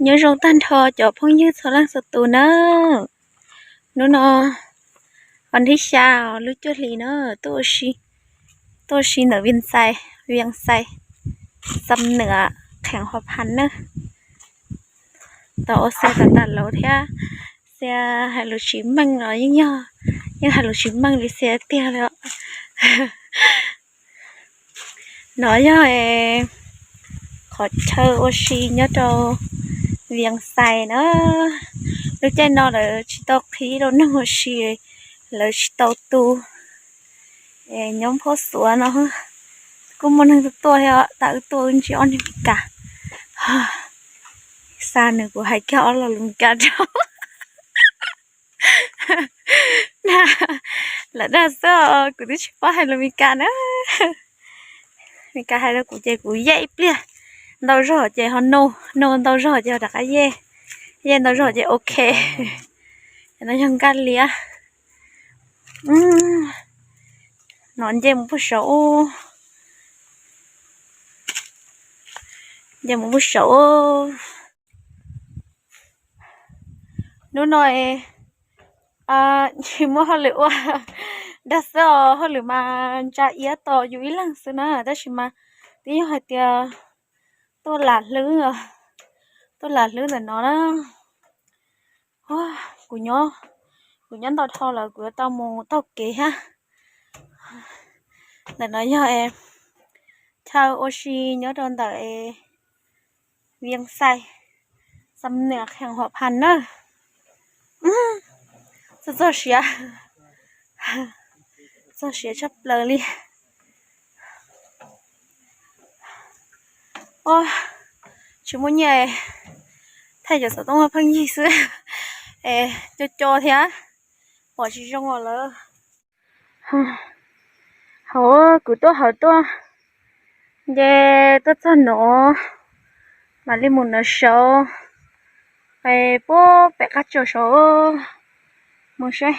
Nyob zoo tag nrho cov phooj ywg txhua leej txhua tus na. Hnub no, vas thib xya lub cuaj hlis na, tuaj ua si ntawm Vias Xais, Vias Xais, Xam Nuam, Kheem Huam Phas na. Tau ua xe tas tas lauv thiab, xe hais lus tsis meej los yeej yog, yeej hais lus tsis meej li xe tiag li. No yog qhov chaw ua si nyob rau Vias Xais na. Lub caij no lawv tsis tau qhib rau neeg ua si, lawv tsis tau tu. Nyob Phuab Xuav no, kuj muaj neeg tuaj tuaj thiab, tas wb tuaj wb ntsib ob niag Meskas. Xa nws kuv hais kiag ob lo lus Meskas rau. Lawv dag xwb, kuv twb tsis paub hais lus Meskas na. Meskas hais rau kuv ces kuv yej ib pliag, ntau zog ces ho no, no ntau zog ces ho rov qab yej, yej ntau zog ces ok. No yog Nkaj Liab. No nce mus puag saud, nce mus puag saud. Hnub no tsis muaj hauj lwm ua, dag xwb os, hauj lwm mas ntsa iab tos yus ib leeg xwb na, tab sis mas twb yog hais tias tuaj lam hlwb, tuaj lam hlwb ntawm no na. Kuv nyob, kuv nyob ntau dhau lawm, kuv yuav tau mus taug kev thiab. Ntawm no yog chaw ua si nyob rau ntawm Vias Xais, Xam Nuam, Kheem Huam Phas na. Txog, txog siav, txog siav tshaj plaws li. Tsis muaj nyiaj, thaij cov xov tooj pheej yig xwb, es co co thiab, pom tsis zoo os lawm. Hauv, kuv tuaj hauv tuaj, nce tuaj txog no, mam li mus nov saud, es puag pem qab tsaus saud mus saib.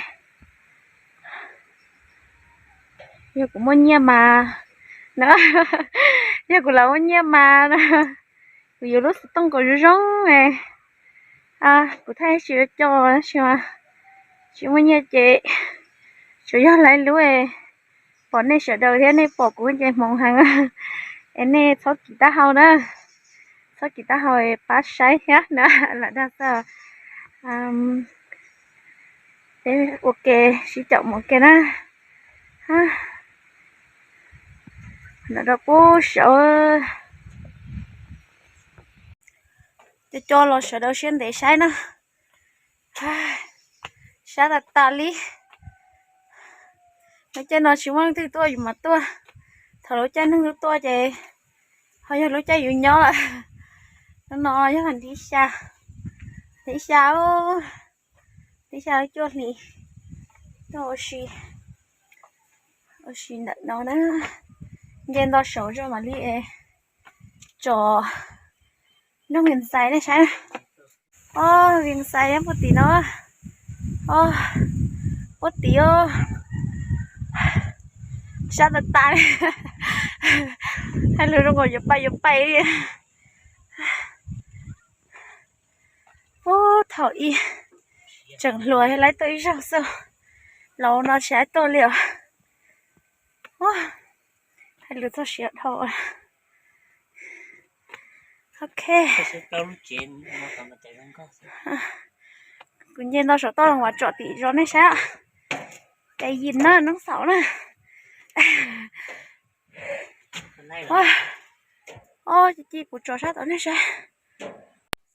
Yog kuv muaj nyiaj mas, yog kuv lam muaj nyiaj mas, kuv yuav lub xov tooj kom zoo zoo. Kuv thaij tsis co, tab sis mas tsis muaj nyiaj ces tsuas yog laib lub pom nej sawv daws thiab nej pom kuv ces hmoov heev, es nej txhob kim taub hau na, txhob kim taub hau pab saib thiab na, lam dag xwb. Peb ua ke sib caum mus ua ke na. Nov rau puag saud, co co los sawv daws siab ntev saib na. Sab tas tas li. Lub caij no tsis muaj leej twg tuaj yus mas tuaj. Thaum lub caij neeg tuaj tuaj ces ho yog lub caij yus nyob lawm. Hnub no yog thib xya, thib xya, thib xya cuaj hlis, tuaj ua si, ua si ntawm no na. Nce nto saud tso mam li tso nroog Vias Xais nej saib na. Ob, Vias Xais nyob puag tim no, ob, puag tim, sab tas tas. Hais lus zoo nkaus yuav pais yuav pais li. Ub, thaum ub tseem hluas laib tuaj ib zaug xwb, los no tsis laib tuaj li os. Hais lus txog siav dhau. Ok. Kuv nce nto saum toj los uas tsom tim zos nej saib. Ces yim na noob xaum na. Ob, ci ci kuv tso sab tod nej saib.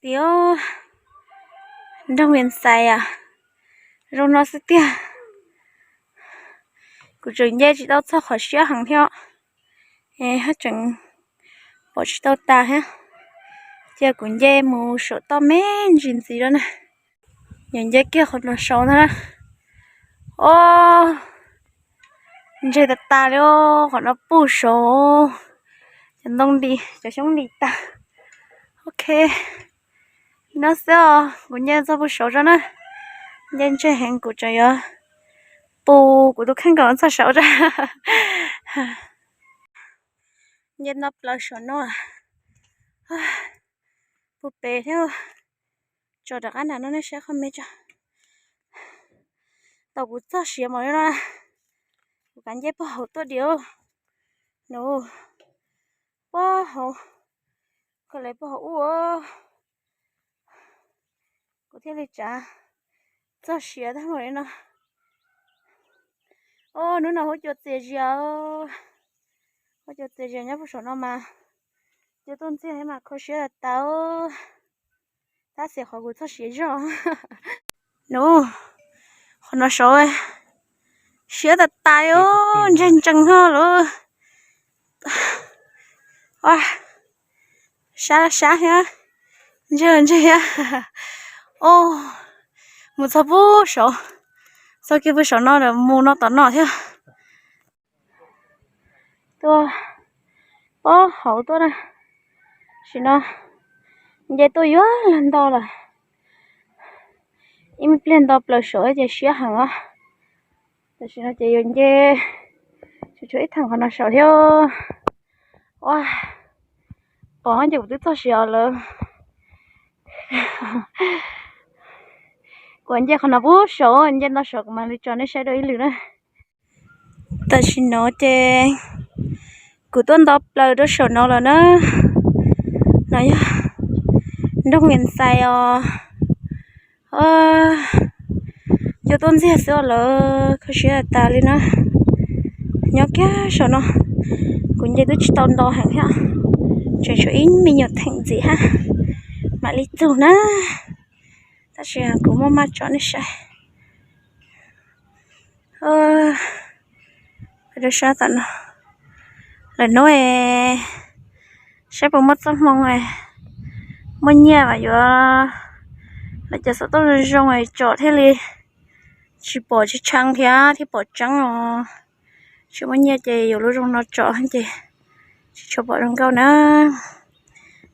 Tias nroog Vias Xais zoo no xwb tiag. Kuv tseem nce tsis tau txog qhov siab heev thiab, es haj tseem pom tsis tau tas thiab. Cia kuv nce mus saum toj me ntsis ntxiv rau na. Yog nce kiag qhov no saud ntag na. Ob, ntseg tas tas li, qhov no puag saud, cov ntoo li, cov xyoob li tag. Ok, no xwb os, kuv nce txog puag saud tso na. Nce ntseg heev kuv tseem yuav pus kuv tus kheej kom txog saud tso. Nce nto plaws saum no, puag pem thiab. Rau rov qab nram no nej saib qhov me tso. Tau kuv txoj siav npaum li no na. Kuv kav nce pog hauv tuaj diam. Nus, pog hauv, koj le pog hauv ub. Kuv thiaj li tsav txoj siav tag npaum li no. Ub, hnub no huab cua txias zias, huab cua txias zias nyob puag saum no mas cua tuaj ntxiag mas kho siab tas tas. Tab sis qhov kuv txoj siav zog. Nus, qhov no saud siab tas tas, ntseg ntsees ho lawm. Sab sab thiab, ntseg ntseg thiab. Mus txog puag saud, txog kiag puag saum no lawm mus no tom no thiab. Tuaj pog hauv tuaj na. Tam sim no nce tuaj yuav luag nto lawm. Ib me pliag nto plaws saud ces siab heev os. Tam sim no ces yuav nce, tsuas tshuav ib theem qhov no saud thiab. Ua, pom ces kuv twb txog siav lawm. Kuv nce qhov no puag saud, nce nto saud kuv mam li tso nej saib dua ib lwm na. Tam sim no ces kuv tuaj nto plaws rau saum no lawm na. No yog nroog Vias Xais os. Cua tuaj ntxiag xwb os lawm, kho siab tas li na. Nyob kiag saum no, kuv nce twb tsis tau nto heev thiab, tseem tshuav ib me nyuam theem ntxiv hab mam li txug na. Tab sis kuv muaj maj tso nej saib. Rau sab tom no, lawm hnub saib puas muaj txoj hmoo, muaj nyiaj mas yuav lawv cov xov tooj zoo zoo tsom thiaj li tsis pom tsis tshee thiab thiaj pom tseeb os. Tsis muaj nyiaj ces yuav lub zoo no tsom ces tsis tshua pom zoo nkauj na.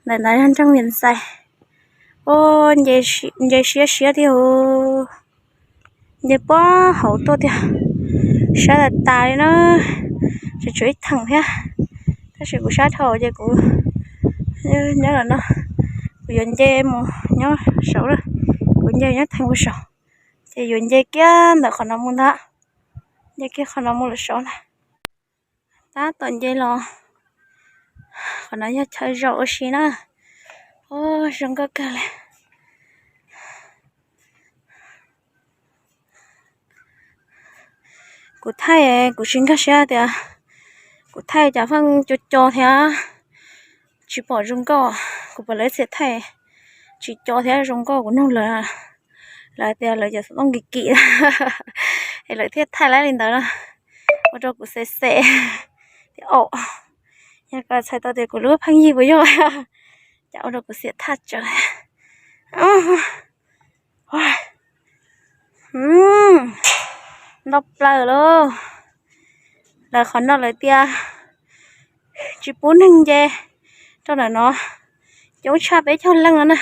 Ntawm ntawd yog nroog Vias Xais. Ua, nce siab siab tiag os. Nce puag hauv tuaj tiag, sab tas tas li na. Tseem tshuav ib theem thiab, tab sis kuv sab dhau ces kuv nyob lawm no. Kuv yuav nce mus nyob saud lawm, kuv nce nyob theem puag saud, ces yuav nce kiag ntawm qhov no mus ntag. Nce kiag qhov no mus lawm saud na. Tab tom nce los, qhov no yog chaw zaum ua si na. Ua, zoo nkauj kawg li. Kuv thaij kuv tsis nkag siab tias kuv thaij cas pheej co co thiab tsis pom zoo nkauj. Kuv puas lawv txhia thaij tsis co thiab zoo nkauj kuv nug lawv, lawv tias lawv cov xov tooj kim kim es lawv thiaj thaij lawv li ntawd na. Ua rau kuv xem xem tias, au, yog koj txhais tau tias kuv lub pheej yig puas yog, cas ua rau kuv xiam thaj tsawv. Nto plaws lauj. Lawv qhov no lawv tias tsis pub neeg nce rau ntawm no, coob tshaj peb caug leej no na,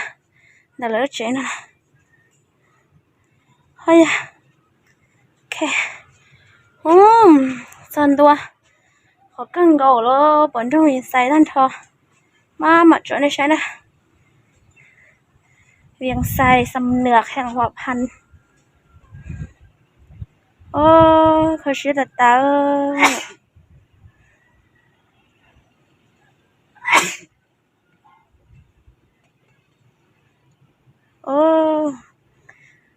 ntawm lawv lub tsev no. Ho yog, txog ntua qhov kawg nkaus lawm, pom nroog Vias Xais tag nrho, mam mam tso nej saib na. Vias Xais, Xam Nuas, Khees Huam Phas. Ua, kho siab tas tas.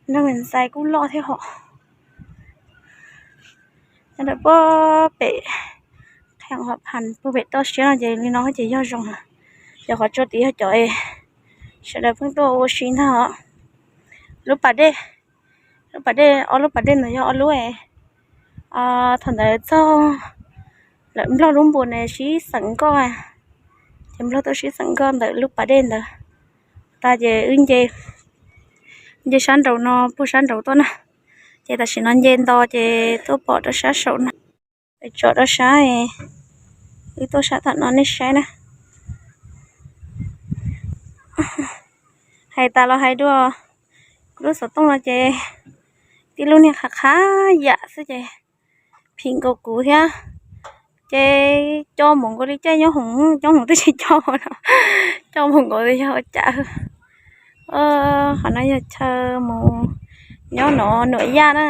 Nroog Vias Xais kuj loj thiab hos. Nyob rau puag pem Khees Huam Phas puag pem toj siab no ces li no ces yog zoo. Cov qhov tsua tid yog cov sawv daws pheej tuaj ua si ntag. Lub pas dej, lub pas dej, ob lub pas dej ntawd yog ob lub, thaum ntawd txog lawm Nplog lub npus ne sib xeem nkoj, ces Nplog tuaj sib xeem nkoj ntawm lub pas dej ntawd. Tas ces wb nce, nce sab nraud no puag sab nraud tuaj na. Ces tam sim no nce nto ces tuaj pom rau sab saum no. Tsom rau sab, wb tuaj sab tom no nej saib na. Hais tas los hais dua, kuv lub xov tooj no ces tib lub niag qhab qhab yam xwb ces phim nkaus kuv thiab. Ces co npaum nkaus li caij nyob hoom, nyob hoom twb tsis co no, co npaum nkaus li yog ua cas. Qhov no yog chaw mus nyob no Nuam Yaj na.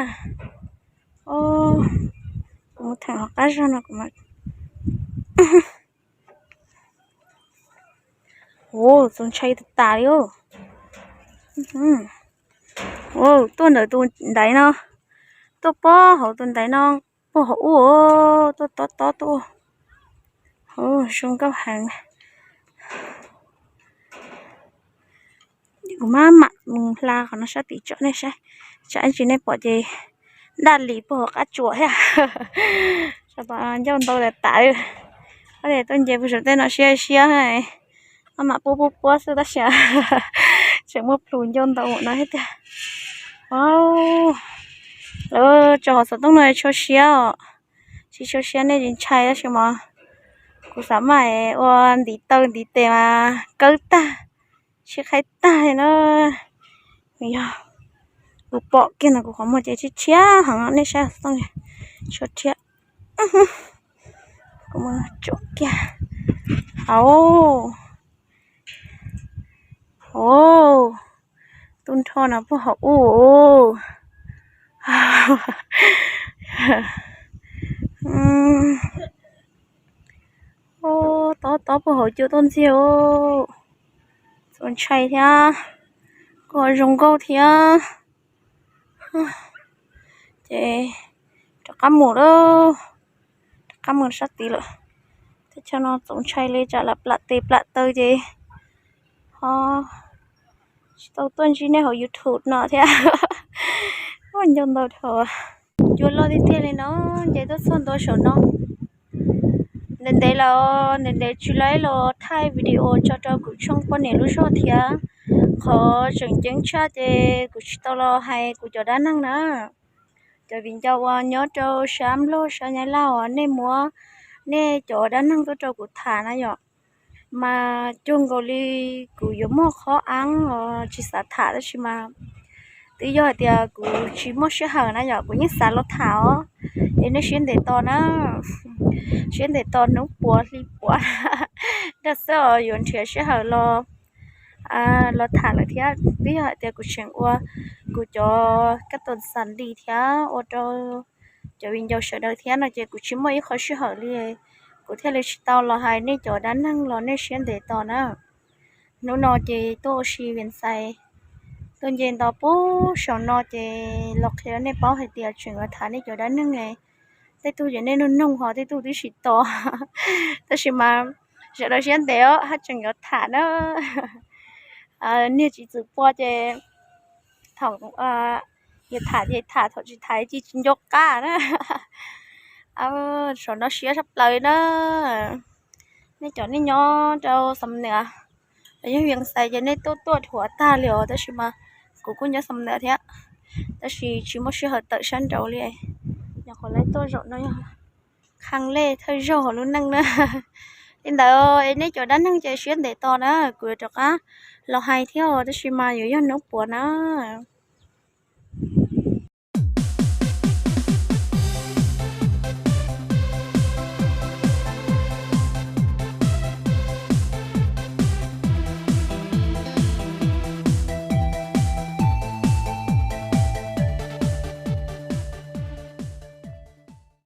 Kuv mus theem hauv qab zog no kuv mam. Txaus ntshai tas tas li. Tuaj ntawm tus ntaiv no, tuaj pob hauv tus ntaiv no, puag hauv ub, tuaj tob tob tuaj. Zoo nkauj heev. Kuv mam mam mus hla qhov no sab tim tsom nej saib, tsam ib ntsis nej pom ces daj li puag hauv qab tsuas thiab. Ncauj ntau tas tas li. Ob, tuaj nce puag saum tej no siab siab, maj mam puab puab puab xwb tab sis tseem muaj plhus ncauj ntau no thiab tiag. Lawv tso hauv xov tooj no tshua siab os. Tsis tshua siab nej tsis ntshai tab sis mas kuv xav maj ua ntiv taw ntiv tes mas kawb tag, tsis qhib tag li na. Nws yog kuv pom kiag ntawm kuv qhov muag ces tshiab tshiab heev, nej saib xov tooj tshua rhiab. Kuv mus tsom kiag. Au, au, tub nrho no puag hauv ub. Tob tob puag hauv cua tuaj ntxiag. Txaus ntshai thiab, kuj zoo nkauj thiab. Ces rov qab mus lawm, rov qab mus sab tid lawm. Teb chaws no txaus ntshai li, tsam lam plam tes plam taw ces ho tsis tau tuaj ntsib nej hauv YouTube no thiab. Ncauj ntau dhau. Cua loj tiag tiag li no, nce tuaj txog ntua saum no. Ntev ntev los ntev ntev tsis tau los thaij video tso rau kuv tshooj poj niam lub zog thiab. Qhov tseem ceeb tshaj ces kuv tsis tau los hais kuv cov dab neeg na. Cov viv ncaus uas nyob rau sab Nplog sab Nyab Laj uas nej muab nej cov dab neeg tuaj rau kuv tham na yom, mas cuag nkaus li kuv yuav muaj qhov av los tsis xav tham tab sis mas twb yog hais tias kuv tsis muaj sij hawm na yom, kuv yeej xav los tham os. Es nej siab ntev tos na, siab ntev tos hnub puav hli puav, ntag xwb os yuav nrhiav sij hawm los los tham lawm thiab. Twb yog hais tias kuv tseem ua kuv cov kab toos xas nti thiab ua rau cov viv ncaus sawv daws thiab no ces kuv tsis muaj ib qho sij hawm li, kuv thiaj li tsis tau los hais nej cov dab neeg los nej siab ntev tos na. Hnub no ces tuaj ua si Vias Xais, tuaj nce nto puag saum no ces los qhia nej paub hais tias tseem yuav tham nej cov dab neeg. Tej tug ces nej nug noog ho tej tug twb tsis tos, tab sis mas sawv daws siab ntev os haj tseem yuav tham na. Niag tsis txwm pua ces thaum yuav tham ces tham, thaum tsis tham ces tsis nco qab na. Saum no siab tshaj plaws na. Nej cov nej nyob rau Xam Nuas los yog Vias Xais ces nej tuaj tuaj dhuav tag li os, tab sis mas kuv kuj nyob Xam Nuas thiab, tab sis tsis muaj sij hawm tawm sab nraud li. Nyuam qhuav lawv tuaj zaum no yog qhee lej thawj zaug hauv lub neej na. Li ntawd es nej cov dab neeg ces siab ntev tos na, kuv yuav rov qab los hais thiab os, tab sis mas yuav yog hnub puav na.